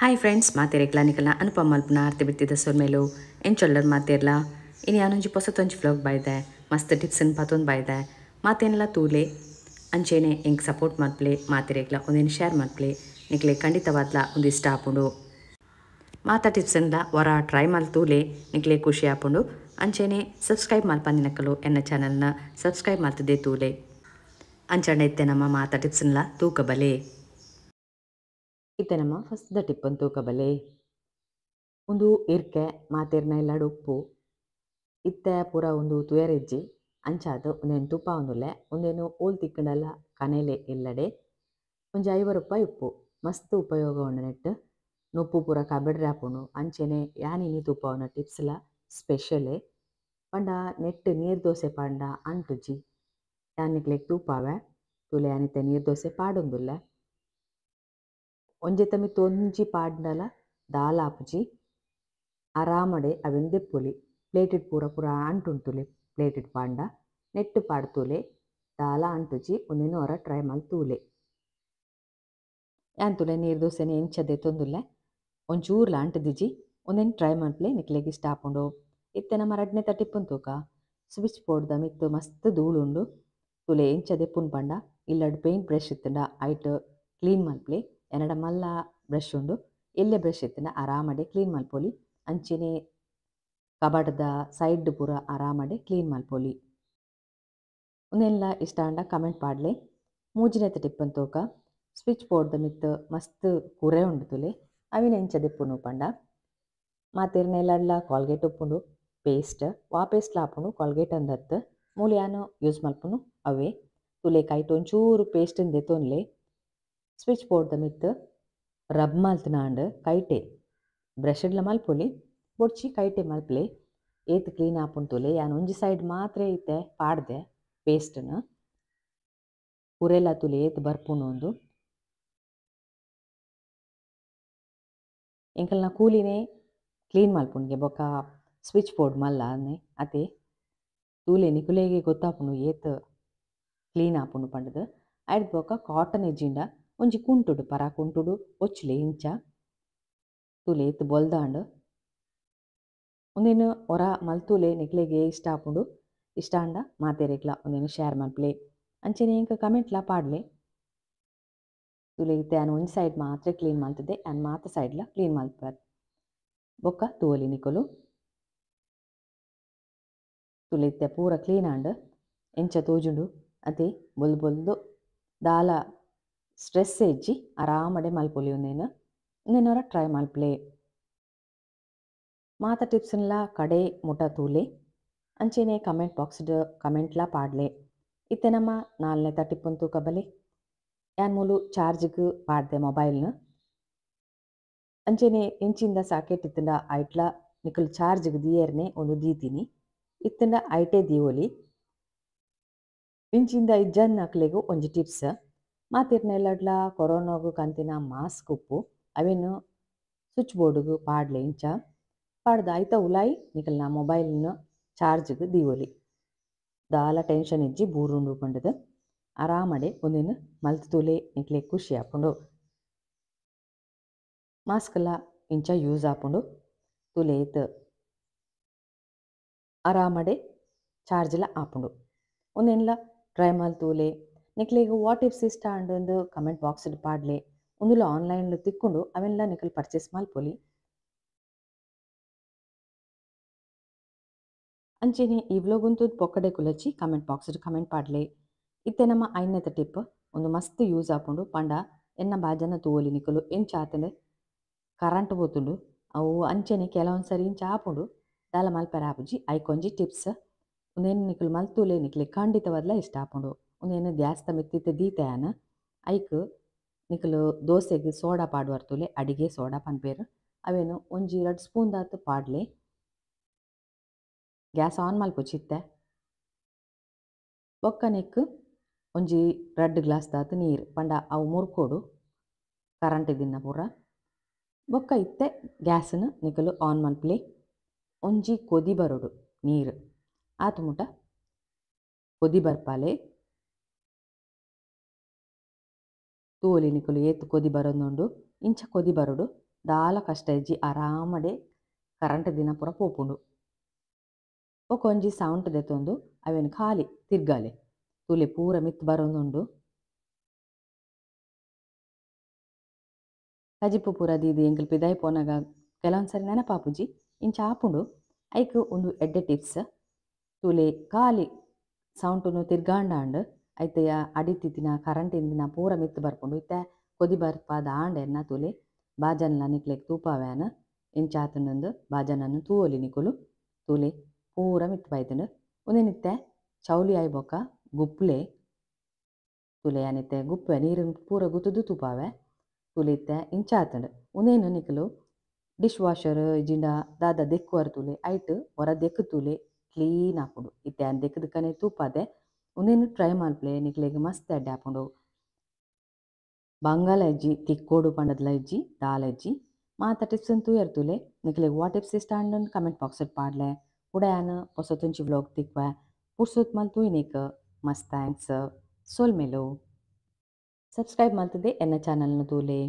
Hi friends, ಮಾತೇರೆಗ್ಲಾ ನಿಕಲ್ನ ಅನುಪಮ ಮಲ್ಪುನ ಆರ್ತಿ ಬಿತ್ತಿದ ಸೊಲ್ಮೆಲು ಎಂಚೊಲ್ಲರ್ ಮಾತೇರ್ಲಾ ಇನಿ ಯಾನೊಂಜಿ ಪೊಸತೊಂಜಿ ವ್ಲಾಗ್ ಬಾಯ್ದೆ ಮಸ್ತ್ ಟಿಪ್ಸ್ ಪತೊಂದು ಬಾಯ್ದೆ ಮಾತೇನ್ಲ ತೂಲೆ ಅಂಚೆನೆ ಎಂಕ್ ಸಪೋರ್ಟ್ ಮಲ್ಪಲೆ ಮಾತೇರೆಗ್ಲಾ ಒಂದೇನು ಶೇರ್ ಮಲ್ಪಲೆ ನಿಕ್ಲೆ ಖಂಡಿತವಾದ್ಲ ಒಂದು ಇಷ್ಟ ಆಪುಂಡು ಮಾತಾ ಟಿಪ್ಸ್ನ್ಲ ವರ ಟ್ರೈ ಮಲ್ತೂಲೆ ನಿಕ್ಲೆ ಖುಷಿ ಆಪುಂಡು ಅಂಚೆನೆ ಸಬ್ಸ್ಕ್ರೈಬ್ ಮಲ್ಪಂದಿನಕಲು ಎನ್ನ ಚಾನಲ್ನ ಸಬ್ಸ್ಕ್ರೈಬ್ ಮಲ್ತದೆ ತೂಲೆ ಅಂಚನೆ ಇತ್ತೆ ನಮ್ಮ ಮಾತಾ ಟಿಪ್ಸ್ನ್ಲ ತೂಕಬಲೆ. ಇತ್ತೆ ನಮ್ಮ ಫಸ್ಟ್ the tip ತೂಕಬಲೆ. ಒಂದು ಇರ್ಕೆ ಮಾತೇರ್ನ ಇಲ್ಲಡ್ ಉಪ್ಪು ಇತ್ತೆ ಪೂರ ಒಂದು ತುಯರೆಜ್ಜಿ ಅಂಚಾದ ಒಂದೇನು ತುಪ್ಪ ಒಂದುಲ್ಲೆ ಒಂದೇನು ಓಲ್ ತಿಕ್ಕಂಡಲ್ಲ ಕನೆಲೆ ಇಲ್ಲಡೆ ಒಂಜಿ 50 ರೂಪಾಯಿ ಉಪ್ಪು ಮಸ್ತ್ ಉಪಯೋಗ ಉಂಡು ನೆಟ್ ನುಪ್ಪು ಪೂರ ಕಬಡ್ರೆ ಆಪುಂಡು. ಅಂಚೆನೆ ಯಾನಿನಿ ತುಪ್ಪವನ ಟಿಪ್ಸ್ಲ ಸ್ಪೆಷಲೇ ಪಂಡ ನೆಟ್ ನೀರು ದೋಸೆ ಪಾಂಡ ಅಂಟುಜಿ ಯಾನಿಕ್ಲೆಗ್ ತೂಪಾವೆ ತೂಲೆ ಯಾನಿತ್ತೆ ನೀರು ದೋಸೆ ಪಾಡೊಂದುಲ್ಲೆ ಒಂಜೆ ತಮಿತ್ ಒಂಜಿ ಪಾಡ್ಂಡಲ ದಾಲ ಆಪುಜಿ ಆರಾಮಡೆ ಅವೆನ್ ದೆಪ್ಪೊಲಿ ಪ್ಲೇಟಿಡ್ ಪೂರ ಪೂರ ಅಂಟುಂಟುಲೆ ಪ್ಲೇಟಿಡ್ ಪಾಂಡ ನೆಟ್ ಪಾಡ್ತೂಲೆ ದಾಲ ಅಂಟುಜಿ ಒಂದೇನು ಹೊರ ಟ್ರೈ ಮಲ್ತೂಲೆ. ಯಾನ್ ತೂಲೆ ನೀರು ದೋಸೆನೆ ಎಂಚ ದೆತ್ತೊಂದುಲ್ಲೆ ಒಂಚೂರ್ಲ ಅಂಟುದಿಜಿ ಒಂದೇನು ಟ್ರೈ ಮಲ್ಪಲೆ ನಿಕ್ಲೆಗ್ ಇಷ್ಟ ಆಪುಂಡು. ಇತ್ತೆ ನಮ್ಮ ರಡ್ನೆ ಟಿಪ್ಪುನ್ ತೂಕ. ಸ್ವಿಚ್ ಬೋರ್ಡ್ದ ಮಿತ್ತ್ ಮಸ್ತ್ ಧೂಳುಂಡು ತೂಲೆ ಎಂಚ ದೆಪ್ಪುನ್ ಪಂಡ ಇಲ್ಲಡ್ ಪೇಂಟ್ ಬ್ರಷ್ ಇತ್ತುಂಡ ಐಟ್ ಕ್ಲೀನ್ ಮಲ್ಪಲೆ ಎನ್ನಡ ಮಲ್ಲ ಬ್ರಷ್ ಉಂಡು ಎಲ್ಲೆ ಬ್ರಷ್ ಇತ್ತುಂಡ ಆರಾಮಡೆ ಕ್ಲೀನ್ ಮಲ್ಪೊಲಿ. ಅಂಚೆನೆ ಕಬಾಟದ ಸೈಡ್ ಪೂರ ಆರಾಮಡೆ ಕ್ಲೀನ್ ಮಲ್ಪೊಲಿ. ಉಂದೆನ್ಲ ಇಷ್ಟ ಆಂಡ ಕಮೆಂಟ್ ಪಾಡ್ಲೆ. ಮೂಜಿನೆತ ಟಿಪ್ಪನ್ ತೂಕ. ಸ್ವಿಚ್ ಬೋರ್ಡ್ದ ಮಿತ್ತ್ ಮಸ್ತ್ ಕುರೆ ಉಂಡು ತೂಲೆ ಅವಿನ ಎಂಚ ದೆಪ್ಪುನು ಪಂಡ ಮಾತೇರ್ನ ಇಲ್ಲಡ್ಲ ಕಾಲ್ಗೇಟ್ ಉಪ್ಪುಂಡು ಪೇಸ್ಟ್ ವಾ ಪೇಸ್ಟ್ಲ ಆಪುಂಡು ಕಾಲ್ಗೇಟ್ ಅಂದತ್ತು ಮೂಲು ಯಾನು ಯೂಸ್ ಮಲ್ಪುನು ಅವೇ ತೂಲೆ ಕೈಟ್ ಒಂಚೂರು ಪೇಸ್ಟ್ ದೆತ್ತೊನ್ಲೆ ಸ್ವಿಚ್ ಬೋರ್ಡ್ದ ಮಿತ್ತ್ ರಬ್ ಮಲ್ತನಾಂಡ್ ಕೈಟೆ ಬ್ರಷ್ಡ್ಲ ಮಲ್ಪೊಲಿ ಬೊಡ್ಚಿ ಕೈಟೆ ಮಲ್ಪಲೆ ಏತ್ ಕ್ಲೀನ್ ಆಪುಂಡು ತೂಲೆ. ಯಾನ್ ಒಂಜಿ ಸೈಡ್ ಮಾತ್ರ ಇತ್ತೆ ಪಾಡ್ದೆ ಪೇಸ್ಟ್ನ ಕುರೆಲ ತೂಲೆ ಏತ್ ಬರ್ಪುಂಡು ಉಂದು ಎಂಕಲ್ನ ಕೂಲಿನೇ ಕ್ಲೀನ್ ಮಲ್ಪುಂಡ್ಗೆ ಬೊಕ್ಕ ಸ್ವಿಚ್ ಬೋರ್ಡ್ ಮಲ್ಲ ಅತೆ ತೂಲೆ ನಿಕುಲೆಗೆ ಗೊತ್ತಾಪುಂಡು ಏತ್ ಕ್ಲೀನ್ ಆಪುಂಡು ಪಂಡದು. ಐಡ್ ಬೊಕ್ಕ ಕಾಟನ್ ಎಜ್ಜಿಂಡ ಒಂಜಿ ಕುಂಟುಡು ಪರ ಕುಂಟುಡು ಒಚ್ಲೆ ಇಂಚ ತೂಲೆ ಏತ್ ಬೊಲ್ದಾಂಡ್ ಒಂದೇನು ಹೊರ ಮಲ್ತೂಲೆ ನಿಕ್ಲೆಗೆ ಇಷ್ಟ ಆಪುಂಡು. ಇಷ್ಟ ಆಂಡ ಮಾತೇರೆಗ್ಲ ಒಂದೇನು ಶೇರ್ ಮಲ್ಪಲೆ ಅಂಚೆನೆ ಎಂಕ್ ಕಮೆಂಟ್ಲ ಪಾಡ್ಲೆ. ತೂಲೆ ಇತ್ತೆ ಯಾನ್ ಒಂಜಿ ಸೈಡ್ ಮಾತ್ರ ಕ್ಲೀನ್ ಮಲ್ತದೆ ಯಾನ್ ಮಾತ ಸೈಡ್ಲ ಕ್ಲೀನ್ ಮಲ್ಪರ್ ಬೊಕ್ಕ ತೂವೊಲಿ ನಿಕುಲು. ತೂಲೆ ಇತ್ತೆ ಪೂರ ಕ್ಲೀನ್ ಆಂಡ್ ಎಂಚ ತೋಜುಂಡು ಅತೆ ಬೊಲ್ದು ಬೊಲ್ದು ದಾಲ ಸ್ಟ್ರೆಸ್ ಎಜ್ಜಿ ಆರಾಮಡೆ ಮಲ್ಪೊಲಿ. ಒಂದೇನು ಒಂದೇನೋರ ಟ್ರೈ ಮಲ್ಪಲೆ. ಮಾತ ಟಿಪ್ಸ್ನ್ಲ ಕಡೆ ಮುಟ ತೂಲೆ ಅಂಚೆನೆ ಕಮೆಂಟ್ ಬಾಕ್ಸ್ಡ್ ಕಮೆಂಟ್ಲ ಪಾಡ್ಲೆ. ಇತ್ತೆ ನಮ್ಮ ನಾಲ್ನೇ ಟಿಪ್ಪನ್ ತೂಕಬಲೆ. ಯಾನ್ ಮೂಲು ಚಾರ್ಜ್ಗ್ ಪಾಡ್ದೆ ಮೊಬೈಲ್ನ ಅಂಚೆನೆ ಎಂಚಿಂದ ಸಾಕೆಟ್ ಇತ್ತಂಡ ಐಟ್ಲ ನಿಕುಲು ಚಾರ್ಜ್ಗ್ ದಿಯರ್ನೆ ಒಂದು ದೀತೀನಿ ಇತ್ತಂಡ ಐಟೇ ದೀವೊಲಿ. ಇಂಚಿಂದ ಇಜ್ಜನ್ನಕ್ಲೆಗು ಒಂಜಿ ಟಿಪ್ಸ್ ಮಾತಿರ್ನ ಎಲ್ಲಡ್ಲ ಕೊರೋನಾಗು ಕಂತಿನ ಮಾಸ್ಕ್ ಉಪ್ಪು ಅವೇನು ಸ್ವಿಚ್ ಬೋರ್ಡ್ಗು ಪಾಡ್ಲೆ ಇಂಚ ಪಾಡ್ದ ಐತ ಉಲಾಯಿ ನಿಕಲ್ನ ಮೊಬೈಲ್ನ ಚಾರ್ಜ್ಗ್ ದೀವೊಲಿ ದಾಲ ಟೆನ್ಷನ್ ಇಜ್ಜಿ ಬೂರುಂಡು ಪಂಡದು ಆರಾಮಡೆ ಒಂದೇನು ಮಲ್ತ್ ತೂಲೆ ನಿಕ್ಲೆ ಖುಷಿ ಆಪುಂಡು. ಮಾಸ್ಕ್ಲ ಇಂಚ ಯೂಸ್ ಆಪುಂಡು ತೂಲೆ ಏತ್ ಆರಾಮಡೆ ಚಾರ್ಜ್ಲ ಆಪುಂಡು. ಒಂದೇನ್ಲ ಟ್ರೈ ಮಲ್ತೂಲೆ ನಿಕ್ಲೆಗ್ ವಾ ಟಿಪ್ಸ್ ಇಷ್ಟ ಆಂಡ್ ಕಮೆಂಟ್ ಬಾಕ್ಸ್ಡ್ ಪಾಡ್ಲೆ. ಉಂದುಲ ಆನ್ಲೈನ್ ತಿಕ್ಕೊಂಡು ಅವೆಲ್ಲ ನಿಕಲ್ ಪರ್ಚೇಸ್ ಮಲ್ಪೊಲಿ. ಅಂಚೆನೆ ಈ ವ್ಲಾಗ್ ಉಂತುದ್ ಪೊಕ್ಕಡೆ ಕುಲಚಿ ಕಮೆಂಟ್ ಬಾಕ್ಸ್ಡ್ ಕಮೆಂಟ್ ಪಾಡ್ಲೆ. ಇತ್ತೆ ನಮ್ಮ ಐನತ ಟಿಪ್ ಒಂದು ಮಸ್ತ್ ಯೂಸ್ ಆಪುಂಡು ಪಂಡ ಎನ್ನ ಬಾಜನ ತೂವೊಲಿ ನಿಕುಲು ಎಂಚ ಆತಂಡ್ ಕರೆಂಟ್ ಪೋತುಂಡು ಅವು ಅಂಚೆನೆ ಕೆಲವೊಂದು ಸರಿ ಇಂಚ ಆಪುಂಡು ದಾಲ ಮಲ್ಪೆರೆ ಆಪುಜಿ ಐಕೊಂಜಿ ಟಿಪ್ಸ್ ಉಂದೇನು ನಿಕುಲು ಮಲ್ತೂಲೆ ನಿಕ್ಲೆ ಖಂಡಿತವಾದ್ಲ ಇಷ್ಟ ಆಪುಂಡು. ಉಂದೇನು ಗ್ಯಾಸ್ದ ಮಿತ್ತ್ ದೀತೆ ಯಾನ್ ಐಕ್ ನಿಕುಲು ದೋಸೆಗ್ ಸೋಡಾ ಪಾಡುವರ್ ತೂಲೆ ಅಡಿಗೆ ಸೋಡಾ ಪನ್ಪೇರ್ ಅವೇನು ಒಂಜಿ 2 ಸ್ಪೂನ್ ದಾತ್ ಪಾಡ್ಲೆ. ಗ್ಯಾಸ್ ಆನ್ ಮಲ್ಪೊಚಿ ಇತ್ತೆ ಬೊಕ್ಕ ನೆಕ್ ಒಂಜಿ 2 ಗ್ಲಾಸ್ ದಾತ್ ನೀರು ಪಂಡ ಅವು ಮುರ್ಕೋಡು ಕರೆಂಟ್ ದಿನ ಪೂರ. ಬೊಕ್ಕ ಇತ್ತೆ ಗ್ಯಾಸ್ನ ನಿಕುಲು ಆನ್ ಮಲ್ಪಲೆ ಒಂಜಿ ಕೊದಿ ಬರೋಡು ನೀರು ಆತು ಮುಟ ಕೊದಿ ಬರ್ಪಾಲೆ ತೂವೊಲಿ ನಿಕುಲು ಏತ್ ಕೊದಿ ಬರೋದುಂಡು ಇಂಚ ಕೊದಿ ಬರೋಡು ದಾಲ ಕಷ್ಟ ಇಜ್ಜಿ ಆರಾಮಡೆ ಕರೆಂಟ್ ದಿನ ಪೂರ ಪೋಪುಂಡು. ಬೊಕ ಒಂಜಿ ಸೌಂಟ್ ದೆತೊಂದು ಅವೆನ್ ಖಾಲಿ ತಿರ್ಗಾಲೆ ತೂಲೆ ಪೂರ ಮಿತ್ತ್ ಬರೊಂದುಂಡು. ಕಜಿಪು ಪೂರ ದೀದ್ ಎಂಕುಲು ಪಿದಾಯಿ ಪೋನಗ ಕೆಲವೊಂದು ಸರಿ ನೆನಪಾಪುಜಿ ಇಂಚ ಆಪುಂಡು. ಐಕ್ ಉಂದು ಎಡ್ಡೆ ಟಿಪ್ಸ್. ತೂಲೆ ಖಾಲಿ ಸೌಂಟುನು ತಿರ್ಗಾಂಡಾಂಡ್ ಐತೆಯ ಅಡಿತಿತ್ತಿನ ಕರೆಂಟ್ ಇಂದಿನ ಪೂರ ಮಿತ್ತ್ ಬರ್ಪುಂಡು. ಇತ್ತೆ ಕೊದಿ ಬರ್ಪಾದ ಆಂಡ್ ಎನ್ನ ತೂಲೆ ಬಾಜನಲ ನಿಕ್ಲೆಗ್ ತೂಪಾವ್ಯಾನ ಇಂಚ ಆತುಂಡು ಬಾಜನನ್ ತೂವೊಲಿ ನಿಕುಲು. ತೂಲೆ ಪೂರ ಮಿತ್ತ್ ಬೈದುಂಡು. ಉಂದೆನಿತ್ತೆ ಚೌಲಿ ಆಯಿ ಬೊಕ್ಕ ಗುಪ್ಲೆ ತೂಲೆ ಯಾನಿತ್ತೆ ಗುಪ್ಪೆ ನೀರುನ್ ಪೂರ ಗುತ್ತುದು ತೂಪಾವೆ. ತೂಲೆ ಇತ್ತೆ ಇಂಚ ಆತುಂಡು. ಉಂದೆನ್ ನಿಕುಲು ಡಿಶ್ ವಾಷರ್ ಇಜಿಂಡ ದಾದ ದೆಕ್ಕುವರ್ ತೂಲೆ ಐಟ್ ಒರ ದೆಕ್ಕು ತೂಲೆ ಕ್ಲೀನ್ ಆಪುಂಡು. ಇತ್ತೆ ಯಾನ್ ದೆಕ್ಕುದಕ್ಕನೆ ತೂಪಾದೆ. ಉಂದೆನ್ ಟ್ರೈ ಮಲ್ಪುಲೆ ನಿಕ್ಲೆಗ್ ಮಸ್ತ್ ಎಡ್ಡೆ ಆಪುಂಡು. ಬಂಗಾಲ ಇಜ್ಜಿ ತಿಕ್ಕೋಡು ಪಂಡದ್ಲ ಇಜ್ಜಿ ದಾಲ ಇಜ್ಜಿ. ಮಾತ ಟಿಪ್ಸ್ ತೂಯರ್ ತೂಲೆ ನಿಕ್ಲೆಗ್ ವಾ ಟಿಪ್ಸ್ ಇಷ್ಟ ಆಂಡ್ ಕಮೆಂಟ್ ಬಾಕ್ಸ್ ಪಾಡ್ಲೆ. ಕೂಡ ಯಾನ್ ಪೊಸತೊಂಜಿ ವ್ಲಾಗ್ ತಿಕ್ವೆ ಪುರ್ಸೊತ್ ಮಲ್ತು ತೂಯಿನೇಕ್ ಮಸ್ತ್ thanks. ಸೊಲ್ಮೆಲು. ಸಬ್ಸ್ಕ್ರೈಬ್ ಮಲ್ತದೆ ಎನ್ನ ಚಾನಲ್ನ ತೂಲೆ.